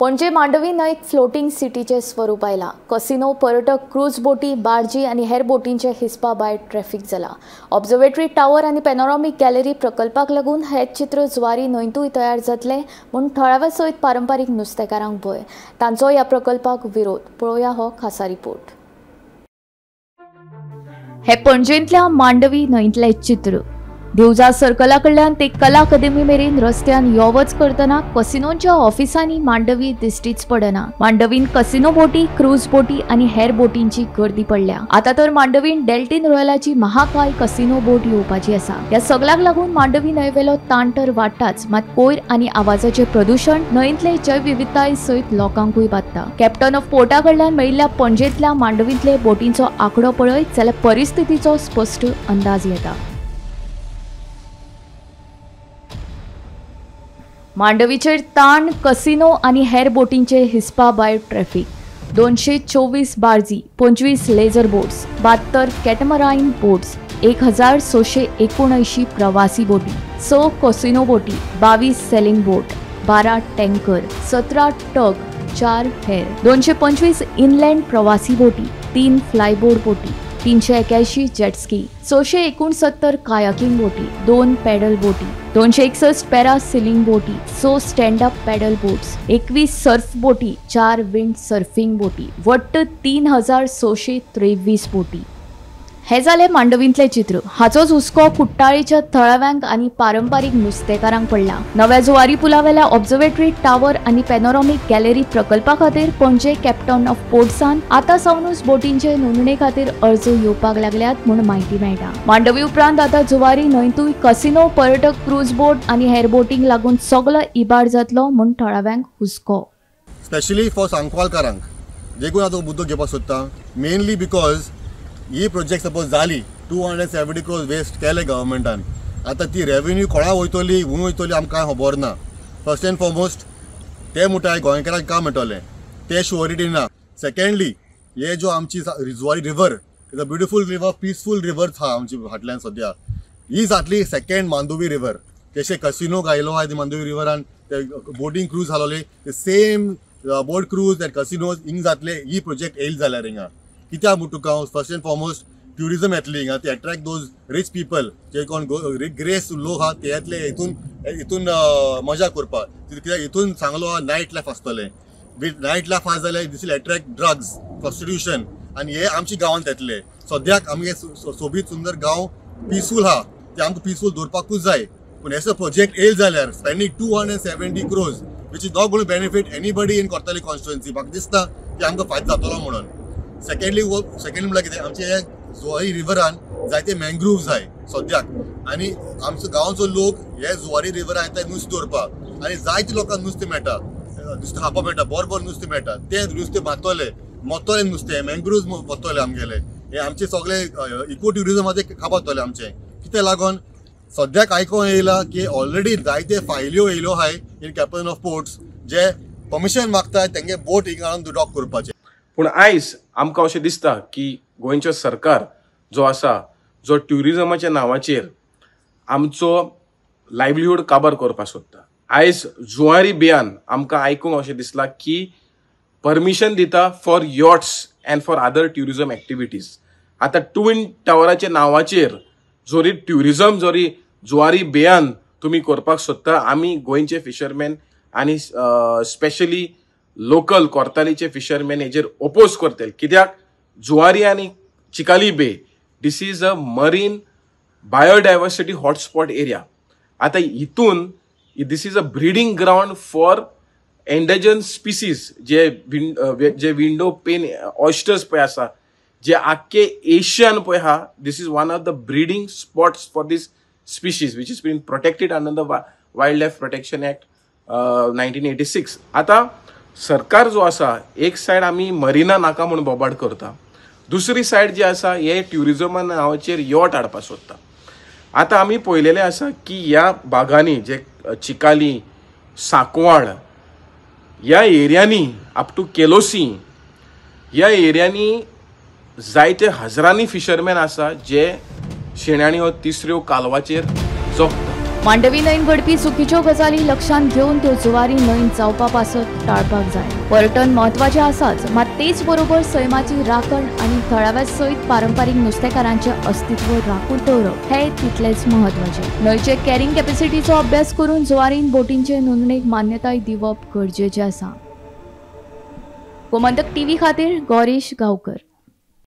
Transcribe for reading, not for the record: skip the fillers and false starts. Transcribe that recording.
Panaji Mandovi न्हंयक floating सिटीचे स्वरूप आयला. Casino, पर्यटक, क्रूज बोटी, बार्जी आनी हेर बोटींचे हिस्पा भायर ट्रॅफिक जाला. ऑब्झर्वेटरी टावर आनी पॅनोरॉमिक गॅलरी प्रकल्पाक लागून हें चित्र जुवारी न्हंयतूय तयार जातलें म्हूण थळाव्या सयत पारंपारीक नुस्तेकारांक भंय. तांचो ह्या प्रकल्पाक विरोध. पळोवया हो खासा रिपोर्ट. हे पणजेंतल्या मांडवी न्हंयतलें चित्र. दिवजा सर्कला कडल्यान ते कला अकादमी मेरेन रस्त्यान यो वच करतना कसिनोंच्या ऑफिसांनी मांडवी दिश्टीच पडना. मांडवीन कसिनो बोटी, क्रूज बोटी आनी हेर बोटींची गर्दी पडल्या. आतां तर मांडवीन डेल्टीन रॉयलाची महाकाय कसिनो बोट येवपाची आसा. ह्या सगळ्याक लागून मांडवी न्हंयवेलो ताण तर वाडटाच, मात कोयर आनी आवाजाचें प्रदुशण न्हंयतले जैवविविधताय सयत लोकांकूय बादता. कॅप्टन ऑफ पोर्टा कडल्यान मेळिल्ल्या पणजेंतल्या मांडवींतले बोटींचो आंकडो पळयत जाल्यार परिस्थितीचो स्पश्ट अंदाज येता. मांडवीचेर ताण, कसिनो आनी हेर बोटींचे हिस्पा भायर ट्रॅफिक. 224 बार्जी, 25 लेझर बोट्स, 72 कॅटमरायन बोट्स, 1679 प्रवासी बोटी, 6 कसिनो बोटी, 22 सेलिंग बोट, 12 टँकर, 17 टग, 4 हेर, 225 इनलँड प्रवासी बोटी, 3 फ्लायबोर्ड बोटी, 381 जेटस्की, 669 कायाकिंग बोटी, 2 पॅडल बोटी, 261 पॅरा सिलिंग बोटी, 6 stand up paddle boats, 21 surf बोटी, 4 विंड सर्फिंग बोटी, वट्ट 3623 बोटी. हे जालें मांडवींतलें चित्र. हाचोच हुस्को कुट्टाळेच्या थळाव्यांक आनी पारंपारीक नुस्तेकारांक पडला. नव्या जुवारी पुलावेल्या ऑब्झर्वेटरी टावर आनी पॅनोरॉमिक गॅलरी प्रकल्पा खातीर पणजे कॅप्टन ऑफ पोर्ट्सान आतां सावनूच बोटींचे नोंदणे खातीर अर्ज येवपाक लागल्यात म्हूण म्हायती मेळटा. मांडवी उपरांत आतां जुवारी न्हंयतूय कसिनो, पर्यटक, क्रूज बोट आनी हेर बोटींक लागून सगलो इबाड जातलो म्हूण थळाव्यांक हुस्को. स्पेशली फॉर सांकवालकारांक देखून आतां मुद्दो घेवपाक सोदता, mainly because he project suppose जाली 270 क्रोर्स वेस्ट केले गव्हर्मेंटान, आतां ती रेवेन्यू कोणा वयतली हूंय वयतली आमकां खबर ना. फर्स्ट एंड फॉरमोस्ट ते मुठाय गोंयकारांक काम मेळटलें ते शुअरिटी ना. सेकेंडली हे जो आमची Zuari river is a beautiful river, peaceful river आहा आमची फाटल्यान सद्या, ही जातली सेकेंड मांडवी रिवर. जशें कसिनो घायलो आहा मांडवी रिवरान, ते बोटींग क्रूज घालोली, ते same boat cruise and casinos हिंग जातले ही प्रोजेक्ट येयली जाल्यार हिंगा. कित्याक म्हूण तुका हांव फर्स्ट एंड फॉरमोस्ट ट्युरिजम येतली हिंगा, ती एट्रॅक्ट those rich people जे कोण ग्रेस लोक आहा ते येतले हितून हितून मजा करपाक. कित्याक हितून सांगलो आहा नायट लायफ आसतलें, वीथ नायट लायफ आहा जाल्यार this will attract drugs, prostitution आनी हे आमच्या गांवांत येतले. सद्याक आमगे सोबीत सुंदर गांव पिसफूल आहा, ते आमकां पिसफूल दवरपाकूच जाय. पूण एसो प्रोजेक्ट येयले जाल्यार spending 270 crores which is not gonna benefit anybody in Cortalim constituency, म्हाका दिसता की आमकां फायदो जातलो म्हणून. सेकेंडली म्हणल्यार कितें, आमचे हे जुवारी रिवरान जायते मँग्रुव्स आहाय सद्याक आनी आमचो गांवचो लोक हे जुवारी रिवरान येता नुस्तें दवरपाक आनी जायते लोकांक नुस्तें मेळटा, नुस्तें खावपाक मेळटा, बरें बरें नुस्तें मेळटा, तें नुस्तें मारतले मोत्तले नुस्तें, मँग्रुव्स वतले आमगेले, हे आमचे सगळे इको ट्युरिजमाचे खापातले आमचें. कितें लागून सद्याक आयकोन येयला की ऑलरेडी जायते फायल्यो येयल्यो आहाय इन कॅप्टन ऑफ पोर्ट्स जे परमिशन मागताय तेंगे बोट हिंगा हाडून डॉक करपाचें. पूण आयज आमकां अशें दिसता की गोंयचो सरकार जो आसा, जो ट्युरिजमाच्या नांवाचेर आमचो लायवलीहूड काबार करपाक सोदता. आयज जुवारी बेयान आमकां आयकूंक अशें दिसलां की परमिशन दिता for yachts and for other tourism activities. आतां ट्विन टावराच्या नांवाचेर जरी ट्युरिजम जरी जुवारी बेयान तुमी करपाक सोदता, आमी गोंयचे फिशरमॅन आनी स्पेशली लोकल कोर्तालीचे फिशरमॅन हेजेर ओपोज करतले. कित्याक जुवारी आनी Chicalim bay this is a marine biodiversity hotspot area. आतां हितून this is a breeding ground for endangered species, J window pane oysters पळय आसा, जे आख्खे एशियन पळय आहा, this is one of the breeding spots for this species which is been protected under the wild life protection act 1986. आतां सरकार जो आसा, एक सायड आमी मरिना नाका म्हूण बोबाड करता, दुसरी सायड जी आसा हे ट्युरिजमा नांवाचेर यॉट हाडपाक सोदता. आतां आमी पळयलेलें आसा की ह्या बागांनी जे चिकाली, सांकवाळ ह्या एरियांनी अप टू केलोसी ह्या एरियांनी जायते हजरांनी फिशरमॅन आसा जे शेणाणी हो तिसऱ्यो कालवाचेर जगता. मांडवी न्हंयेन घडपी चुकीच्यो गजाली लक्षांत घेवन त्यो जुवारी न्हंयेन जावपा पासत टाळपाक जाय. पर्यटन म्हत्वाचें आसाच, मात तेच बरोबर सैमाची राखण आनी थळाव्या सयत पारंपारीक नुस्तेकारांचें अस्तित्व राखून दवरप हें तितलेंच म्हत्वाचें. न्हंयचे कॅरिंग कॅपॅसिटीचो अभ्यास करून जुवारीन बोटींचे नोंदणेक मान्यताय दिवप गरजेचें आसा. गोमंतक टीव्ही खातीर गौरीश गांवकर.